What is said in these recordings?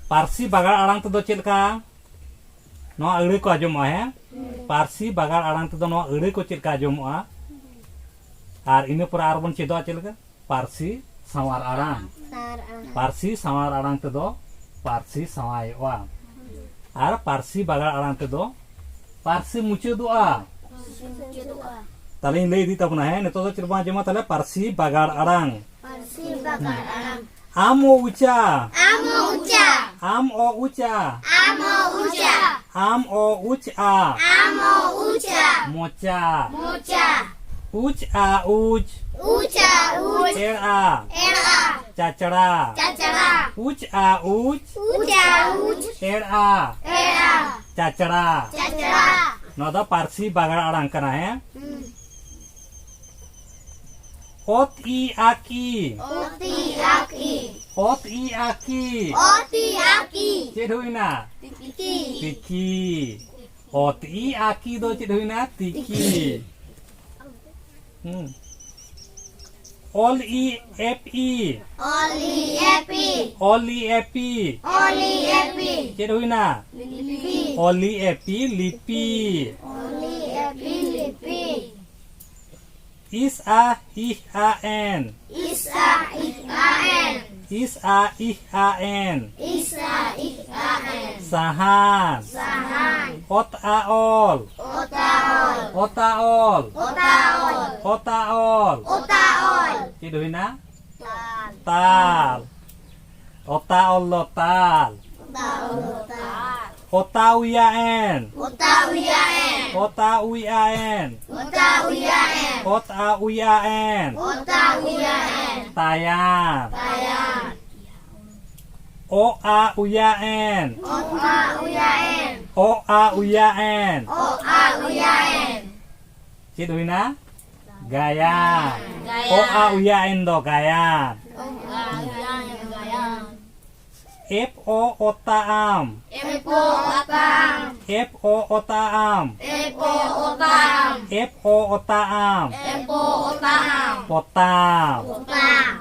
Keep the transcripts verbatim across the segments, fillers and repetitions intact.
ᱯᱟᱹᱨᱥᱤ ᱵᱟᱜᱟᱲ ᱟᱲᱟᱝ ᱛᱮᱫᱚ ᱪᱮᱫ ᱞᱮᱠᱟ? ᱱᱚᱣᱟ ᱟᱹᱲᱟᱹ ᱠᱚ ᱟᱸᱡᱚᱢᱚᱜᱼᱟ, ᱦᱮᱸ? ᱯᱟᱹᱨᱥᱤ ᱵᱟᱜᱟᱲ ᱟᱲᱟᱝ ᱛᱮᱫᱚ ᱱᱚᱣᱟ ᱟᱹᱲᱟᱹ ᱠᱚ ᱪᱮᱫ ᱞᱮᱠᱟ ᱟᱸᱡᱚᱢᱚᱜᱼᱟ? ᱟᱨ ᱤᱱᱟᱹ ᱯᱚᱨᱮ ᱟᱨ ᱵᱚᱱ ᱪᱮᱫᱚᱜᱼᱟ ᱪᱮᱫ ᱞᱮᱠᱟ? ᱯᱟᱹᱨᱥᱤ ᱥᱟᱶᱟᱨ ᱟᱲᱟᱝ᱾ ᱥᱟᱶᱟᱨ ᱟᱲᱟᱝ᱾ ᱯᱟᱹᱨᱥᱤ ᱥᱟᱶᱟᱨ ᱟᱲᱟᱝ ᱛᱮᱫᱚ ᱯᱟᱹᱨᱥᱤ ᱥᱟᱶᱟᱭᱚᱜᱼᱟ᱾ ᱟᱨ ᱯᱟᱹᱨᱥᱤ ᱵᱟᱜᱟᱲ ᱟᱲᱟᱝ ᱛᱮᱫᱚ ᱯᱟᱹᱨᱥᱤ ᱢᱩᱪᱟᱹᱫᱚᱜᱼᱟ᱾ ᱯᱟᱹᱨᱥᱤ ᱢᱩᱪᱟᱹᱫᱚᱜᱼᱟ᱾ ᱛᱟᱦᱞᱮᱧ ᱞᱟᱹᱭ ᱤᱫᱤ ᱛᱟᱵᱚᱱᱟ, ᱦᱮᱸ? ᱱᱤᱛᱚᱜ ᱫᱚ ᱪᱮᱫ ᱵᱚᱱ ᱟᱸᱡᱚᱢᱟ? ᱛᱟᱦᱞᱮ ᱯᱟᱹᱨᱥᱤ ᱵᱟᱜᱟᱲ ᱟᱲᱟᱝ᱾ ᱯᱟᱹᱨᱥᱤ ᱵᱟᱜᱟᱲ ᱟᱲᱟᱝ᱾ ᱟᱢ ᱚ ᱩᱪᱟ᱾ ᱟᱢ ᱚ ᱩᱪᱟ᱾ ᱟᱢ ᱚ ᱩᱪᱟ᱾ ᱟᱢ ᱚ ᱩᱪᱟ᱾ ᱟᱢ ᱚ ᱩᱪ ᱟ᱾ ᱟᱢ ᱚ ᱩᱪ ᱟ᱾ ᱢᱚᱪᱟ᱾ ᱢᱚᱪᱟ᱾ ᱩᱪ ᱟ ᱩᱪ᱾ ᱩᱪ ᱟ ᱩᱪ᱾ ᱮᱲ ᱟ᱾ ᱮᱲ ᱟ᱾ ᱪᱟᱪᱲᱟ᱾ ᱪᱟᱪᱲᱟ᱾ ᱩᱪ ᱟ ᱩᱪ᱾ ᱩᱪ ᱟ ᱩᱪ᱾ ᱮᱲ ᱟ᱾ ᱮᱲ ᱟ᱾ ᱪᱟᱪᱲᱟ᱾ ᱪᱟᱪᱲᱟ᱾ ᱱᱚᱣᱟ ᱫᱚ ᱯᱟᱹᱨᱥᱤ ᱵᱟᱜᱟᱲ ᱟᱲᱟᱝ ᱠᱟᱱᱟ, ᱦᱮᱸ? ᱦᱩᱸ᱾ ᱚᱛ ᱤ ᱟᱠᱤ᱾ ᱚᱛ ᱤ ᱟᱠᱤ᱾ ᱚᱛ ᱤ ᱟᱠᱤ᱾ ᱚᱛ ᱤ ᱟᱠᱤ᱾ ᱪᱮᱫ ᱦᱩᱭᱱᱟ? ᱛᱤᱠᱤ᱾ ᱛᱤᱠᱤ᱾ ᱚᱛ ᱤ ᱟᱠᱤ ᱫᱚ ᱪᱮᱫ ᱦᱩᱭᱱᱟ? ᱛᱤᱠᱤ᱾ ᱦᱩᱸ᱾ ᱚᱞ ᱤ ᱮᱯ ᱤ᱾ ᱚᱞ ᱤ ᱮᱯ ᱤ᱾ ᱚᱞ ᱤ ᱮᱯ ᱤ᱾ ᱚᱞ ᱤ ᱮᱯ ᱤ᱾ ᱪᱮᱫ ᱦᱩᱭᱱᱟ? ᱞᱤᱯᱤ᱾ ᱚᱞ ᱤ ᱮᱯ ᱤ ᱞᱤᱯᱤ᱾ ᱚᱞ ᱤ ᱮᱯ ᱤ ᱞᱤᱯᱤ᱾ ᱤᱥ ᱟ ᱤᱦ ᱟ ᱮᱱ᱾ ᱤᱥ ᱟ ᱤᱦ ᱟ ᱮᱱ᱾ ᱤᱥ ᱟ ᱤᱦ ᱟ ᱮᱱ᱾ ᱤᱥ ᱟ ᱤᱦ ᱟ ᱮᱱ᱾ ᱥᱟᱦᱟᱱ᱾ ᱥᱟᱦᱟᱱ᱾ ᱚᱛ ᱟ ᱚᱞ᱾ ᱚᱛ ᱟ ᱚᱞ᱾ ᱚᱛ ᱟ ᱚᱞ᱾ ᱚᱛ ᱟ ᱚᱞ᱾ ᱚᱛ ᱟ ᱚᱞ᱾ ᱚᱛ ᱟ ᱚᱞ᱾ ᱪᱮᱫ ᱦᱩᱭᱱᱟ? ᱛᱟᱞ᱾ ᱛᱟᱞ᱾ ᱚᱛᱟ ᱚᱞ ᱫᱚ ᱛᱟᱞ᱾ ᱚᱛᱟ ᱚᱞ ᱫᱚ ᱛᱟᱞ᱾ ᱚᱛᱟ ᱩᱭᱟ ᱮᱱ᱾ ᱚᱛᱟ ᱩᱭᱟ ᱮᱱ᱾ ᱚᱛᱟ ᱩᱭᱟ ᱮᱱ᱾ ᱚᱛᱟ ᱩᱭᱟ ᱮᱱ᱾ ᱚᱛ ᱟ ᱩᱭᱟ ᱮᱱ᱾ ᱚᱛ ᱟ ᱩᱭᱟ ᱮᱱ᱾ ᱛᱟᱭᱟᱱ᱾ ᱛᱟᱭᱟᱱ᱾ ᱚ ᱟ ᱩᱭᱟ ᱮᱱ᱾ ᱚ ᱟ ᱩᱭᱟ ᱮᱱ᱾ ᱚ ᱟ ᱩᱭᱟ ᱮᱱ᱾ ᱚ ᱟ ᱩᱭᱟ ᱮᱱ᱾ ᱪᱮᱫ ᱦᱩᱭᱱᱟ? ᱜᱟᱭᱟᱱ᱾ ᱜᱟᱭᱟᱱ᱾ ᱚ ᱟ ᱩᱭᱟ ᱮᱱ ᱫᱚ ᱜᱟᱭᱟᱱ᱾ ᱚ ᱟ ᱩᱭᱟ ᱮᱱ ᱫᱚ ᱜᱟᱭᱟᱱ᱾ ᱮᱯ ᱚ ᱚᱛᱟ ᱟᱢ᱾ ᱮᱯ ᱚ ᱚᱛᱟ ᱟᱢ᱾ ᱮᱯ ᱚ ᱚᱛᱟ ᱟᱢ᱾ ᱮᱯ ᱚ ᱚᱛᱟ ᱟᱢ᱾ ᱮᱯ ᱚ ᱚᱛᱟ ᱟᱢ᱾ ᱮᱯ ᱚ ᱚᱛᱟ ᱟᱢ᱾ ᱯᱚᱛᱟᱢ᱾ ᱯᱚᱛᱟᱢ᱾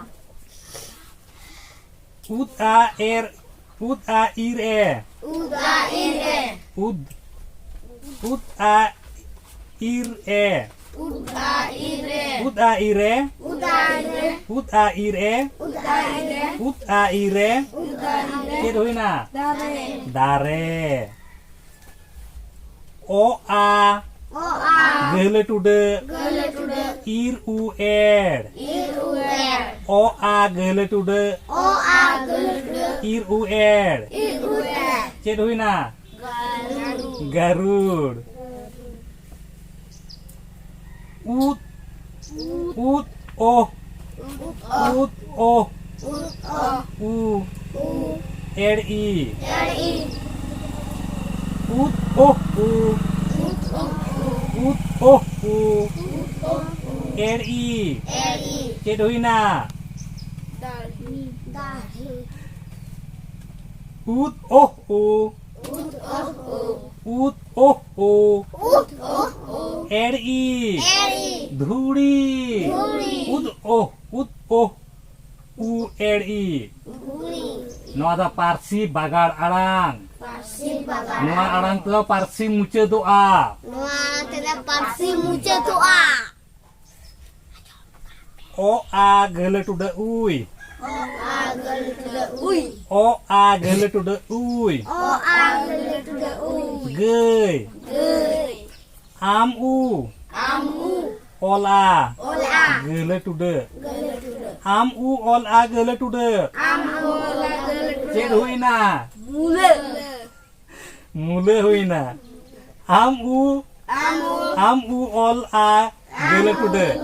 ᱩᱫ ᱟ ᱮᱨ᱾ ᱩᱫ ᱟ ᱤᱨ ᱮ᱾ ᱩᱫ ᱟ ᱤᱨ ᱮ᱾ ᱩᱫ᱾ ᱩᱫ ᱟ ᱤᱨ ᱮ᱾ ᱩᱫ ᱟ ᱤᱨ ᱮ᱾ ᱩᱫ ᱟ ᱤᱨ ᱮ᱾ ᱩᱫ ᱟ ᱤᱨ ᱮ᱾ ᱩᱫ ᱟ ᱤᱨ ᱮ᱾ ᱩᱫ ᱟ ᱤᱨ ᱮ᱾ ᱩᱫ ᱟ ᱤᱨ ᱮ᱾ ᱪᱮᱫ ᱦᱩᱭᱱᱟ? ᱫᱟᱨᱮ᱾ ᱫᱟᱨᱮ᱾ ᱚ ᱟ᱾ ᱚ ᱟ᱾ ᱜᱟᱹᱦᱞᱟᱹ ᱴᱩᱰᱟᱹᱜ᱾ ᱜᱟᱹᱦᱞᱟᱹ ᱴᱩᱰᱟᱹᱜ᱾ ᱤᱨ ᱩ ᱮᱲ᱾ ᱤᱨ ᱩ ᱮᱲ᱾ ᱚ ᱟ ᱜᱟᱹᱦᱞᱟᱹ ᱴᱩᱰᱟᱹᱜ᱾ ᱚ ᱟ ᱜᱟᱹᱦᱞᱟᱹ ᱴᱩᱰᱟᱹᱜ᱾ ᱤᱨ ᱩ ᱮᱲ᱾ ᱤᱨ ᱩ ᱮᱲ᱾ ᱪᱮᱫ ᱦᱩᱭᱱᱟ? ᱜᱟᱹᱨᱩᱲ᱾ ᱜᱟᱹᱨᱩᱲ᱾ ᱩᱫ᱾ ᱩᱫ, ᱳᱦ᱾ ᱩᱫ, ᱳᱦ᱾ ᱩᱫ, ᱳᱦ᱾ ᱩ᱾ ᱩ᱾ ᱩ᱾ ᱮᱲ ᱤ᱾ ᱮᱲ ᱤ᱾ ᱩᱫ, ᱳᱦ, ᱩ᱾ ᱩᱫ, ᱳᱦ, ᱩ᱾ ᱩᱫ, ᱳᱦ, ᱩ᱾ ᱩᱫ, ᱳᱦ, ᱩ᱾ ᱮᱲ ᱤ᱾ ᱮᱲ ᱤ᱾ ᱪᱮᱫ ᱦᱩᱭᱱᱟ? ᱫᱟᱨᱮ᱾ ᱫᱟᱨᱮ᱾ ᱩᱫ, ᱳᱦ, ᱩ᱾ ᱩᱫ, ᱳᱦ, ᱳ᱾ ᱩᱫ, ᱳᱦ, ᱳ᱾ ᱩᱫ, ᱳᱦ, ᱳ᱾ ᱮᱲ ᱤ᱾ ᱮᱲ ᱤ᱾ ᱫᱷᱩᱲᱤ᱾ ᱫᱷᱩᱲᱤ᱾ ᱩᱫ, ᱳᱦ, ᱩᱫ, ᱳᱦ, ᱩ, ᱮᱲ ᱤ᱾ ᱫᱷᱩᱲᱤ᱾ ᱱᱚᱣᱟ ᱫᱚ ᱯᱟᱹᱨᱥᱤ ᱵᱟᱜᱟᱲ ᱟᱲᱟᱝ᱾ ᱯᱟᱹᱨᱥᱤ ᱵᱟᱜᱟᱲ ᱱᱚᱣᱟ ᱟᱲᱟᱝ᱾ ᱟᱲᱟᱝ ᱛᱮᱫᱚ ᱯᱟᱹᱨᱥᱤ ᱢᱩᱪᱟᱹᱫᱚᱜᱼᱟ᱾ ᱱᱚᱣᱟ ᱟᱲᱟᱝ ᱛᱮᱫᱚ ᱯᱟᱹᱨᱥᱤ ᱢᱩᱪᱟᱹᱫᱚᱜᱼᱟ᱾ ᱚ ᱟ ᱜᱟᱹᱦᱞᱟᱹ ᱴᱩᱰᱟᱹᱜ ᱩᱭ᱾ ᱚ ᱟ ᱜᱟᱹᱦᱞᱟᱹ ᱴᱩᱰᱟᱹᱜ ᱩᱭ᱾ ᱚ ᱟ ᱜᱟᱹᱦᱞᱟᱹ ᱴᱩᱰᱟᱹᱜ ᱩᱭ᱾ ᱚ ᱟ ᱜᱟᱹᱦᱞᱟᱹ ᱴᱩᱰᱟᱹᱜ ᱩᱭ᱾ ᱜᱟᱹᱭ᱾ ᱜᱟᱹᱭ᱾ ᱟᱢ ᱩ᱾ ᱟᱢ ᱩ᱾ ᱚᱞ ᱟ᱾ ᱚᱞ ᱟ᱾ ᱜᱟᱹᱦᱞᱟᱹ ᱴᱩᱰᱟᱹᱜ᱾ ᱜᱟᱹᱦᱞᱟᱹ ᱴᱩᱰᱟᱹᱜ᱾ ᱟᱢ ᱩ ᱚᱞ ᱟ ᱜᱟᱹᱦᱞᱟᱹ ᱴᱩᱰᱟᱹᱜ᱾ ᱟᱢ ᱩ ᱚᱞ ᱟ ᱜᱟᱹᱦᱞᱟᱹ ᱴᱩᱰᱟᱹᱜ᱾ ᱪᱮᱫ ᱦᱩᱭᱱᱟ? ᱢᱩᱞᱟᱹ᱾ ᱢᱩᱞᱟᱹ ᱦᱩᱭᱱᱟ᱾ ᱟᱢ ᱩ᱾ ᱟᱢ ᱩ᱾ ᱟᱢ ᱩ ᱚᱞ ᱟ ᱜᱟᱹᱦᱞᱟᱹ ᱴᱩᱰᱟᱹᱜ᱾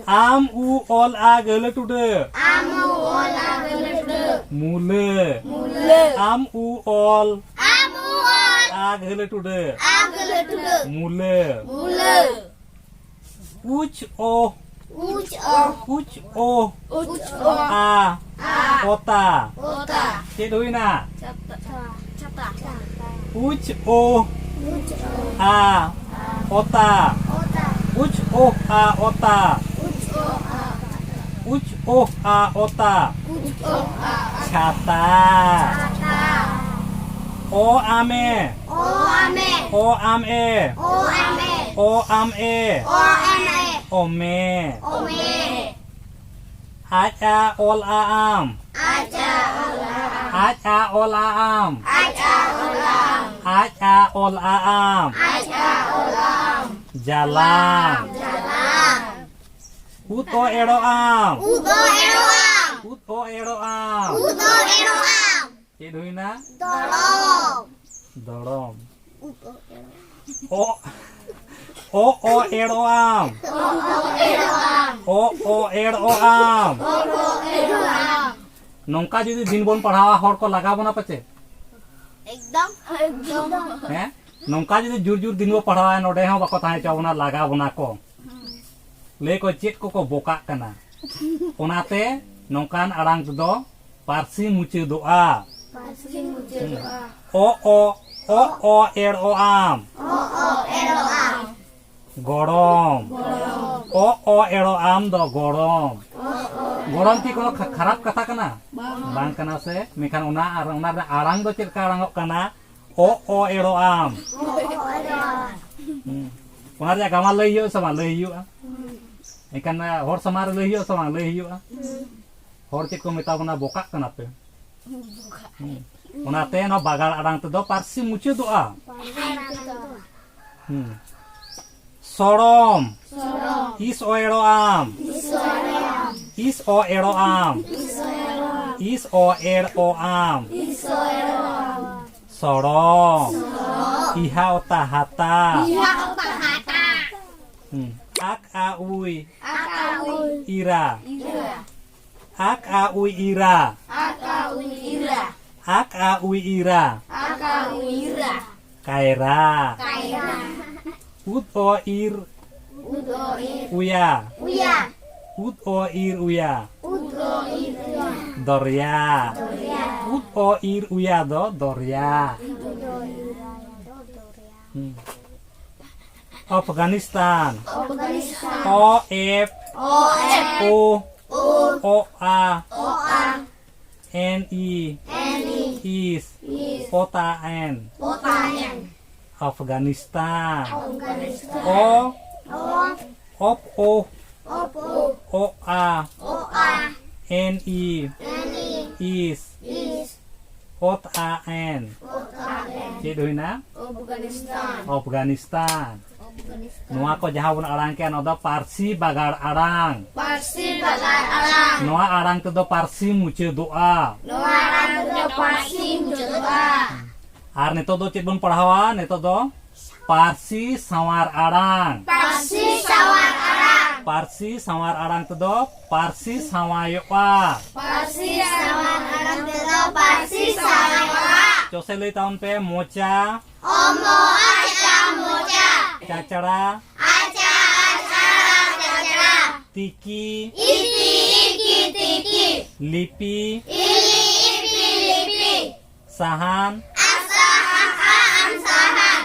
ᱟᱢ ᱩ ᱚᱞ ᱟ ᱜᱟᱹᱦᱞᱟᱹ ᱴᱩᱰᱟᱹᱜ᱾ ᱟᱢ ᱩ ᱚᱞ ᱟ ᱜᱟᱹᱦᱞᱟᱹ ᱴᱩᱰᱟᱹᱜ᱾ ᱢᱩᱞᱟᱹ᱾ ᱢᱩᱞᱟᱹ᱾ ᱟᱢ ᱩ ᱚᱞ ᱟᱢ ᱩ ᱚᱞ ᱟ ᱜᱟᱹᱦᱞᱟᱹ ᱴᱩᱰᱟᱹᱜ᱾ ᱟ ᱜᱟᱹᱦᱞᱟᱹ ᱴᱩᱰᱟᱹᱜ᱾ ᱢᱩᱞᱟᱹ᱾ ᱢᱩᱞᱟᱹ᱾ ᱩᱪ ᱳᱦ᱾ ᱩᱪ ᱳᱦ᱾ ᱩᱪ ᱳᱦ᱾ ᱩᱪ ᱳᱦ᱾ ᱟ᱾ ᱟ᱾ ᱚᱛᱟ᱾ ᱚᱛᱟ᱾ ᱪᱮᱫ ᱦᱩᱭᱱᱟ? ᱪᱷᱟᱛᱟ᱾ ᱪᱷᱟᱛᱟ᱾ ᱩᱪ ᱳᱦ᱾ ᱩᱪ ᱳᱦ᱾ ᱟ᱾ ᱟ᱾ ᱚᱛᱟ᱾ ᱚᱛᱟ᱾ ᱩᱪ ᱳᱦ ᱟ ᱚᱛᱟ᱾ ᱩᱪ ᱳᱦ ᱟ ᱚᱛᱟ᱾ ᱩᱪ ᱳᱦ ᱟ ᱚᱛᱟ᱾ ᱩᱪ ᱳᱦ ᱟ ᱚᱛᱟ᱾ ᱪᱷᱟᱛᱟ᱾ ᱪᱷᱟᱛᱟ᱾ ᱚ ᱟᱢᱮ᱾ ᱚ ᱟᱢᱮ᱾ ᱚ ᱟᱢ ᱮ᱾ ᱚ ᱟᱢ ᱮ᱾ ᱚ ᱟᱢ ᱮ᱾ ᱚ ᱟᱢ ᱮ᱾ ᱚᱢᱮ᱾ ᱚᱢᱮ᱾ ᱟᱡ ᱟ ᱚᱞ ᱟ ᱟᱢ᱾ ᱟᱡ ᱟ ᱚᱞ ᱟ ᱟᱢ᱾ ᱟᱡ ᱟ ᱚᱞ ᱟ ᱟᱢ᱾ ᱟᱡ ᱟ ᱚᱞ ᱟ ᱟᱢ᱾ ᱟᱡ ᱟ ᱚᱞ ᱟ ᱟᱢ᱾ ᱟᱡ ᱟ ᱚᱞ ᱟ ᱟᱢ᱾ ᱡᱟᱞᱟᱢ᱾ ᱡᱟᱞᱟᱢ᱾ ᱩᱫ ᱚ ᱮᱲᱚ ᱟᱢ᱾ ᱩᱫ ᱚ ᱮᱲᱚ ᱟᱢ᱾ ᱩᱫ ᱚ ᱮᱲᱚ ᱟᱢ᱾ ᱩᱫ ᱚ ᱮᱲᱚ ᱟᱢ᱾ ᱪᱮᱫ ᱦᱩᱭᱱᱟ? ᱫᱚᱲᱚᱢ᱾ ᱫᱚᱲᱚᱢ᱾ ᱩᱫ ᱚ ᱮᱲᱚ ᱟᱢ᱾ ᱚ, ᱚ, ᱚ ᱮᱲᱚ ᱟᱢ᱾ ᱚ, ᱚ ᱮᱲᱚ ᱟᱢ᱾ ᱚ, ᱚ ᱮᱲᱚ ᱟᱢ᱾ ᱚ, ᱚ ᱮᱲᱚ ᱟᱢ᱾ ᱱᱚᱝᱠᱟ ᱡᱩᱫᱤ ᱫᱤᱱ ᱵᱚᱱ ᱯᱟᱲᱦᱟᱣᱟ, ᱦᱚᱲ ᱠᱚ ᱞᱟᱜᱟ ᱵᱚᱱᱟ ᱯᱟᱪᱮ? ᱮᱠᱫᱚᱢ᱾ ᱮᱠᱫᱚᱢ᱾ ᱦᱮᱸ? ᱱᱚᱝᱠᱟ ᱡᱩᱫᱤ ᱡᱩᱨ ᱡᱩᱨ ᱫᱤᱱ ᱵᱚ ᱯᱟᱲᱦᱟᱣᱟ, ᱱᱚᱰᱮ ᱦᱚᱸ ᱵᱟᱠᱚ ᱛᱟᱦᱮᱸ ᱦᱚᱪᱚ ᱵᱚᱱᱟ, ᱞᱟᱜᱟ ᱵᱚᱱᱟ ᱠᱚ᱾ ᱞᱟᱹᱭ ᱠᱚ ᱪᱮᱫ ᱠᱚᱠᱚ ᱵᱚᱠᱟᱜ ᱠᱟᱱᱟ᱾ ᱚᱱᱟᱛᱮ ᱱᱚᱝᱠᱟᱱ ᱟᱲᱟᱝ ᱛᱮᱫᱚ ᱯᱟᱹᱨᱥᱤ ᱢᱩᱪᱟᱹᱫᱚᱜᱼᱟ᱾ ᱯᱟᱹᱨᱥᱤ ᱢᱩᱪᱟᱹᱫᱚᱜᱼᱟ᱾ ᱚ, ᱚ, ᱚ, ᱚ, ᱮᱲ, ᱚ, ᱟᱢ᱾ ᱚ, ᱚ, ᱮᱲ, ᱚ, ᱟᱢ᱾ ᱜᱚᱲᱚᱢ᱾ ᱜᱚᱲᱚᱢ᱾ ᱚ, ᱚ, ᱮᱲ, ᱚ, ᱟᱢ ᱫᱚ ᱜᱚᱲᱚᱢ᱾ ᱚ, ᱚ, ᱮᱲ, ᱚ, ᱜᱚᱲᱚᱢ ᱠᱤ ᱠᱳᱱᱳ ᱠᱷᱟ-, ᱠᱷᱟᱨᱟᱯ ᱠᱟᱛᱷᱟ ᱠᱟᱱᱟ? ᱵᱟᱝ᱾ ᱵᱟᱝ ᱠᱟᱱᱟ ᱥᱮ? ᱢᱮᱱᱠᱷᱟᱱ ᱚᱱᱟ ᱟᱨ ᱚᱱᱟ ᱨᱮᱱᱟᱜ ᱟᱲᱟᱝ ᱫᱚ ᱪᱮᱫ ᱞᱮᱠᱟ ᱟᱲᱟᱝᱚᱜ ᱠᱟᱱᱟ? ᱚ, ᱚ, ᱮᱲ, ᱚ, ᱟᱢ᱾ ᱚ, ᱚ, ᱮᱲ, ᱚ, ᱟᱢ᱾ ᱦᱩᱸ᱾ ᱚᱱᱟ ᱨᱮᱭᱟᱜ ᱜᱟᱢᱟᱢ ᱞᱟᱹᱭ ᱦᱩᱭᱩᱜᱼᱟ ᱥᱮ ᱵᱟᱝ? ᱞᱟᱹᱭ ᱦᱩᱭᱩᱜᱼᱟ᱾ ᱦᱩᱸ᱾ ᱮᱱᱠᱷᱟᱱ ᱦᱚᱲ ᱥᱟᱢᱟᱝ ᱨᱮ ᱞᱟᱹᱭ ᱦᱩᱭᱩᱜᱼᱟ ᱥᱮ ᱵᱟᱝ? ᱞᱟᱹᱭ ᱦᱩᱭᱩᱜᱼᱟ᱾ ᱦᱩᱸ᱾ ᱦᱚᱲ ᱪᱮᱫ ᱠᱚ ᱢᱮᱛᱟ ᱵᱚᱱᱟ? ᱵᱚᱠᱟᱜ ᱠᱟᱱᱟ ᱯᱮ᱾ ᱵᱚᱠᱟᱜ᱾ ᱦᱩᱸ᱾ ᱚᱱᱟᱛᱮ ᱱᱚᱣᱟ ᱵᱟᱜᱟᱲ ᱟᱲᱟᱝ ᱛᱮᱫᱚ ᱯᱟᱹᱨᱥᱤ ᱢᱩᱪᱟᱹᱫᱚᱜᱼᱟ᱾ ᱯᱟᱹᱨᱥᱤ ᱢᱩᱪᱟᱹᱫᱚᱜᱼᱟ᱾ ᱦᱩᱸ᱾ ᱥᱚᱲᱚᱢ᱾ ᱥᱚᱲᱚᱢ᱾ ᱤᱥ ᱚ ᱮᱲᱚ ᱟᱢ᱾ ᱤᱥ ᱚ ᱮᱲᱚ ᱟᱢ᱾ ᱤᱥ ᱚ ᱮᱲᱚ ᱟᱢ᱾ ᱤᱥ ᱚ ᱮᱲᱚ ᱟᱢ᱾ ᱤᱥ ᱚ ᱮᱲᱚ ᱟᱢ᱾ ᱤᱥ ᱚ ᱮᱲᱚ ᱟᱢ᱾ ᱥᱚᱲᱚᱢ᱾ ᱥᱚᱲᱚᱢ᱾ ᱤᱦᱟ ᱚᱛᱟ ᱦᱟᱛᱟ᱾ ᱤᱦᱟ ᱚᱛᱟ ᱦᱟᱛᱟ᱾ ᱦᱩᱸ᱾ ᱟᱠ ᱟ ᱩᱭ᱾ ᱟᱠ ᱟ ᱩᱭ᱾ ᱤᱨᱟ᱾ ᱤᱨᱟ᱾ ᱟᱠ ᱟ ᱩᱭ ᱤᱨᱟ᱾ ᱟᱠ ᱟ ᱩᱭ ᱤᱨᱟ᱾ ᱟᱠ ᱟ ᱩᱭ ᱤᱨᱟ᱾ ᱟᱠ ᱟ ᱩᱭ ᱤᱨᱟ᱾ ᱠᱟᱭᱨᱟ᱾ ᱠᱟᱭᱨᱟ᱾ ᱩᱫ ᱚ ᱤᱨ᱾ ᱩᱫ ᱚ ᱤᱨ᱾ ᱩᱭᱟ᱾ ᱩᱭᱟ᱾ ᱩᱫ ᱚ ᱤᱨ ᱩᱭᱟ᱾ ᱩᱫ ᱚ ᱤᱨ ᱩᱭᱟ᱾ ᱫᱚᱨᱭᱟ᱾ ᱫᱚᱨᱭᱟ᱾ ᱩᱫ ᱚ ᱤᱨ ᱩᱭᱟ ᱫᱚ ᱫᱚᱨᱭᱟ᱾ ᱩᱫ ᱚ ᱤᱨ ᱩᱭᱟ ᱫᱚ ᱫᱚᱨᱭᱟ᱾ ᱦᱩᱸ᱾ ᱟᱯᱷᱜᱟᱱᱤᱥᱛᱟᱱ᱾ ᱟᱯᱷᱜᱟᱱᱤᱥᱛᱟᱱ᱾ ᱚ ᱮᱯᱷ᱾ ᱚ F. O. O A. O A. N I. N I. Is. Is. Ot A N. Ot A N. Afghanistan. Afghanistan. O. O. Op O. Op O. O A. O A. N I. N I. Is. Is. Ot A N. Ot A N. ᱪᱮᱫ ᱦᱩᱭᱱᱟ? ᱟᱯᱷᱜᱟᱱᱤᱥᱛᱟᱱ᱾ ᱟᱯᱷᱜᱟᱱᱤᱥᱛᱟᱱ᱾ ᱟᱯᱷᱜᱟᱱᱤᱥᱛᱟᱱ᱾ ᱱᱚᱣᱟ ᱠᱚ ᱡᱟᱦᱟᱸ ᱵᱚᱱ ᱟᱲᱟᱝ ᱠᱮᱜᱼᱟ, ᱱᱚᱣᱟ ᱫᱚ ᱯᱟᱹᱨᱥᱤ ᱵᱟᱜᱟᱲ ᱟᱲᱟᱝ᱾ ᱯᱟᱹᱨᱥᱤ ᱵᱟᱜᱟᱲ ᱟᱲᱟᱝ᱾ ᱱᱚᱣᱟ ᱟᱲᱟᱝ ᱛᱮᱫᱚ ᱯᱟᱹᱨᱥᱤ ᱢᱩᱪᱟᱹᱫᱚᱜᱼᱟ᱾ ᱱᱚᱣᱟ ᱟᱲᱟᱝ ᱛᱮᱫᱚ ᱯᱟᱹᱨᱥᱤ ᱢᱩᱪᱟᱹᱫᱚᱜᱼᱟ᱾ ᱟᱨ ᱱᱤᱛᱚᱜ ᱫᱚ ᱪᱮᱫ ᱵᱚᱱ ᱯᱟᱲᱦᱟᱣᱟ? ᱱᱤᱛᱚᱜ ᱫᱚ ᱯᱟᱹᱨᱥᱤ ᱥᱟᱶᱟᱨ ᱟᱲᱟᱝ᱾ ᱯᱟᱹᱨᱥᱤ ᱥᱟᱶᱟᱨ ᱟᱲᱟᱝ᱾ ᱯᱟᱹᱨᱥᱤ ᱥᱟᱶᱟᱨ ᱟᱲᱟᱝ ᱛᱮᱫᱚ ᱯᱟᱹᱨᱥᱤ ᱥᱟᱶᱟᱭᱚᱜᱼᱟ᱾ ᱯᱟᱹᱨᱥᱤ ᱥᱟᱶᱟᱨ ᱟᱲᱟᱝ ᱛᱮᱫᱚ ᱯᱟᱹᱨᱥᱤ ᱥᱟᱶᱟᱭᱚᱜᱼᱟ᱾ ᱪᱚᱥᱮ ᱞᱟᱹᱭ ᱛᱟᱵᱚᱱ ᱯᱮ, ᱢᱚᱪᱟ᱾ ᱚᱢᱚ ᱟᱪᱟ ᱢᱚᱪᱟ᱾ ᱪᱟᱪᱲᱟ᱾ ᱟᱪᱟ ᱟᱪᱟ ᱪᱟᱪᱲᱟ᱾ ᱛᱤᱠᱤ᱾ ᱤᱠᱤ ᱤᱠᱤ ᱛᱤᱠᱤ᱾ ᱞᱤᱯᱤ᱾ ᱤᱞᱤ ᱤᱯᱤ ᱞᱤᱯᱤ᱾ ᱥᱟᱦᱟᱱ᱾ ᱟᱥᱟ ᱟᱥᱟ ᱟᱱ ᱥᱟᱦᱟᱱ᱾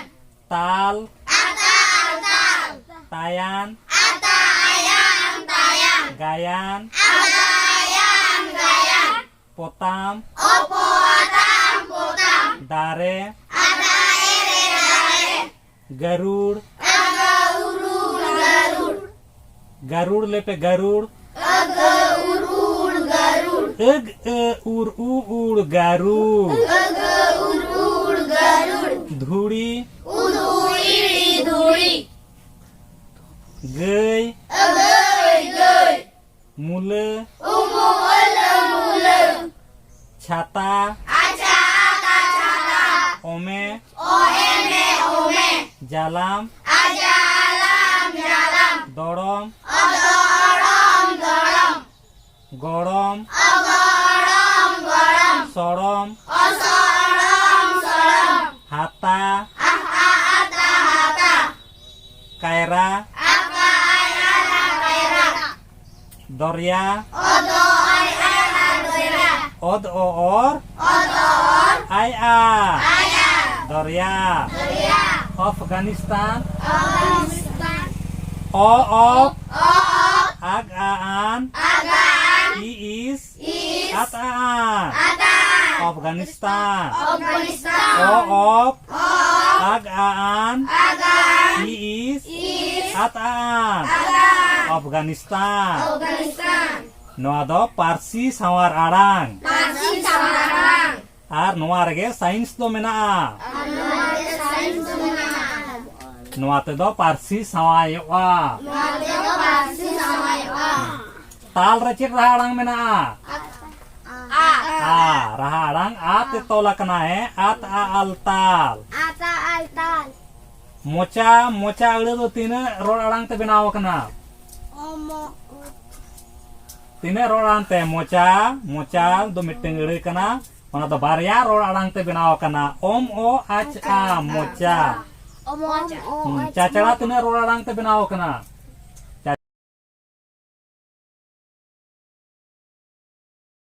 ᱛᱟᱞ᱾ ᱟᱛᱟ ᱟᱛᱟᱞ᱾ ᱛᱟᱭᱟᱱ᱾ ᱟᱛᱟ ᱟᱭᱟᱱ ᱛᱟᱭᱟᱱ᱾ ᱜᱟᱭᱟᱱ᱾ ᱟᱛᱟ ᱟᱭᱟᱱ ᱜᱟᱭᱟᱱ᱾ ᱯᱚᱛᱟᱢ᱾ ᱚᱯᱚ ᱟᱛᱟᱢ ᱯᱚᱛᱟᱢ᱾ ᱫᱟᱨᱮ᱾ ᱟᱫᱟ ᱮᱨᱮ ᱫᱟᱨᱮ᱾ ᱜᱟᱹᱨᱩᱲ᱾ ᱟᱜᱟ ᱩᱨᱩᱲ ᱜᱟᱹᱨᱩᱲ᱾ ᱜᱟᱹᱨᱩᱲ ᱞᱮᱯᱮ, ᱜᱟᱹᱨᱩᱲ᱾ ᱟᱜᱟ ᱩᱨᱩᱲ ᱜᱟᱹᱨᱩᱲ᱾ ᱟᱹᱜ ᱟᱹ ᱩᱨ ᱩ ᱩᱲ ᱜᱟᱹᱨᱩᱲ᱾ ᱟᱜᱟ ᱩᱨᱩᱲ ᱜᱟᱹᱨᱩᱲ᱾ ᱫᱷᱩᱲᱤ᱾ ᱩᱫᱩ ᱤᱲᱤ ᱫᱷᱩᱲᱤ᱾ ᱜᱟᱹᱭ᱾ ᱟᱜᱟᱹᱭ ᱜᱟᱹᱭ᱾ ᱢᱩᱞᱟᱹ᱾ ᱩᱢᱩ ᱚᱞᱟᱹ ᱢᱩᱞᱟᱹ᱾ ᱪᱷᱟᱛᱟ᱾ ᱟᱪᱟ ᱟᱛᱟ ᱪᱷᱟᱛᱟ᱾ ᱚᱢᱮ᱾ ᱚ ᱮ ᱢᱮ ᱚᱢᱮ᱾ ᱡᱟᱞᱟᱢ᱾ ᱟᱡᱟ ᱟᱞᱟᱢ ᱡᱟᱞᱟᱢ᱾ ᱫᱚᱲᱚᱢ᱾ ᱚᱫᱚ ᱚᱲᱚᱢ ᱫᱚᱲᱚᱢ᱾ ᱜᱚᱲᱚᱢ᱾ ᱚᱜᱚ ᱚᱲᱚᱢ ᱜᱚᱲᱚᱢ᱾ ᱥᱚᱲᱚᱢ᱾ ᱚᱥᱚ ᱚᱲᱚᱢ ᱥᱚᱲᱚᱢ᱾ ᱦᱟᱛᱟ᱾ ᱟᱦᱟ ᱟᱛᱟ ᱦᱟᱛᱟ᱾ ᱠᱟᱭᱨᱟ᱾ ᱟᱠᱟ ᱟᱭ ᱟᱨᱟ ᱠᱟᱭᱨᱟ᱾ ᱫᱚᱨᱭᱟ᱾ ᱚᱫᱚ ᱟᱭ ᱟᱨᱟ ᱫᱚᱭᱨᱟ᱾ ᱚᱫ ᱚ ᱚᱨ᱾ ᱚᱫᱚ ᱚᱨ᱾ ᱟᱭ ᱟ᱾ ᱟᱭ ᱟ᱾ ᱫᱚᱨᱭᱟ᱾ ᱫᱚᱨᱭᱟ᱾ ᱟᱯᱷᱜᱟᱱᱤᱥᱛᱟᱱ᱾ ᱟᱯᱷᱜᱟᱱᱤᱥᱛᱟᱱ᱾ ᱚ ᱚᱯ᱾ ᱚ ᱚᱯ᱾ ᱟᱜ ᱟ ᱟᱱ᱾ ᱟᱜ ᱟ ᱟᱱ᱾ I is. At a an. Afghanistan. O of. Ag a an. I is. At a an. Afghanistan. ᱱᱚᱣᱟ ᱫᱚ ᱯᱟᱹᱨᱥᱤ ᱥᱟᱶᱟᱨ ᱟᱲᱟᱝ᱾ ᱟᱨ ᱱᱚᱣᱟ ᱨᱮᱜᱮ ᱥᱟᱭᱮᱱᱥ ᱫᱚ ᱢᱮᱱᱟᱜᱼᱟ᱾ ᱱᱚᱣᱟ ᱛᱮᱫᱚ ᱯᱟᱹᱨᱥᱤ ᱥᱟᱶᱟᱭᱚᱜᱼᱟ᱾ ᱛᱟᱞ ᱨᱮ ᱪᱮᱫ ᱨᱟᱦᱟ ᱟᱲᱟᱝ ᱢᱮᱱᱟᱜᱼᱟ? ᱟ᱾ ᱨᱟᱦᱟ ᱟᱲᱟᱝ ᱟ ᱛᱮ ᱛᱚᱞ ᱟᱠᱟᱱᱟ᱾ ᱦᱮᱸ, ᱟᱛ ᱟ ᱟᱞ ᱛᱟᱞ᱾ ᱟᱛᱟ ᱟᱞᱛᱟᱞ᱾ ᱢᱚᱪᱟ, ᱢᱚᱪᱟ ᱟᱹᱲᱟᱹ ᱫᱚ ᱛᱤᱱᱟᱹᱜ ᱨᱚᱲ ᱟᱲᱟᱝ ᱛᱮ ᱵᱮᱱᱟᱣ ᱟᱠᱟᱱᱟ? ᱚᱢᱚ᱾ ᱛᱤᱱᱟᱹᱜ ᱨᱚᱲ ᱟᱲᱟᱝ ᱛᱮ? ᱢᱚᱪᱟ, ᱢᱚᱪᱟ ᱫᱚ ᱢᱤᱫᱴᱟᱝ ᱟᱹᱲᱟᱹ ᱠᱟᱱᱟ, ᱚᱱᱟ ᱫᱚ ᱵᱟᱨᱭᱟ ᱨᱚᱲ ᱟᱲᱟᱝ ᱛᱮ ᱵᱮᱱᱟᱣ ᱟᱠᱟᱱᱟ, ᱚᱢ ᱚ ᱟᱪ ᱟ, ᱢᱚᱪᱟ᱾ ᱚᱢᱚ᱾ ᱦᱩᱸ, ᱪᱟᱪᱲᱟ ᱛᱤᱱᱟᱹᱜ ᱨᱚᱲ ᱟᱲᱟᱝ ᱛᱮ ᱵᱮᱱᱟᱣ ᱟᱠᱟᱱᱟ?